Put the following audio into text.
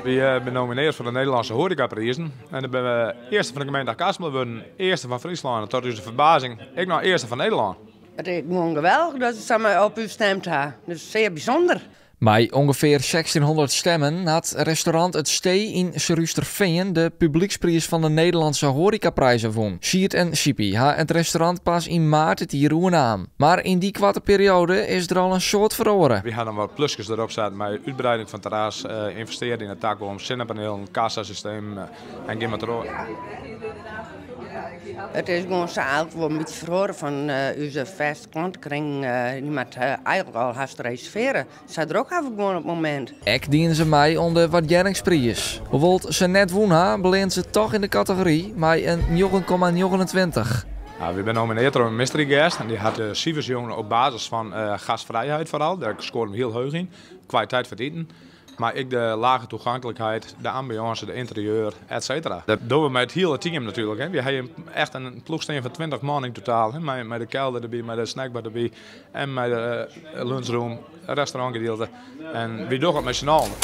Wy binne nominearre foar de Nederlânske Hoarekaprizen en dan binne we earste fan de gemeente Achtkarspelen wurden, earste fan Fryslân en tot ús ferbazing ek noch earste fan Nederlân. It is gewoan geweldich dat se sa op ús stimd ha. Dat is sear bysûnder. Mei ûngefear 1600 stemmen hat restaurant Het Stee yn Surhústerfean de publykspriis fan de Nederlandse Horecaprijzen wûn. Sierd en Siepie ha it restaurant pas yn maart dit jier oernaam. Mar yn dy koarte perioade is der al in soad feroare. Wy ha dan wat pluskes derop set mei útbreiding fan terras, ynvestearje yn de takomst, sinnepanielen, kassasysteem en gean mar troch. It is gewoan sa eigentlik wol in bytsje feroare fan ús fêste klantekring. Dy moat eigentlik al hast reservearje. Sa drok hawwe we gewoan op it momint. Ek diene se mei oan de waardearringspriis. Hoewol't se net wûn ha, beleane se toch yn de kategory mei in 9,29. Wy binne nominearre troch in mystery guest en dy hat de sifers jûn op basis fan gastvrijheid foaral. Dêr skoarden we hiel heech yn. Kwaliteit fan it iten. Mar ek de lage toegankelijkheid, de ambiance, de ynterieur, et cetera. Dat dogge we mei it hiele team natuerlik. Wy hawwe echt in ploech stean fan 20 man yn totaal. Mei de kelder derby, mei de snackbar derby en mei de lunchroom, restaurantgedielte. En wy dogge it mei syn allen.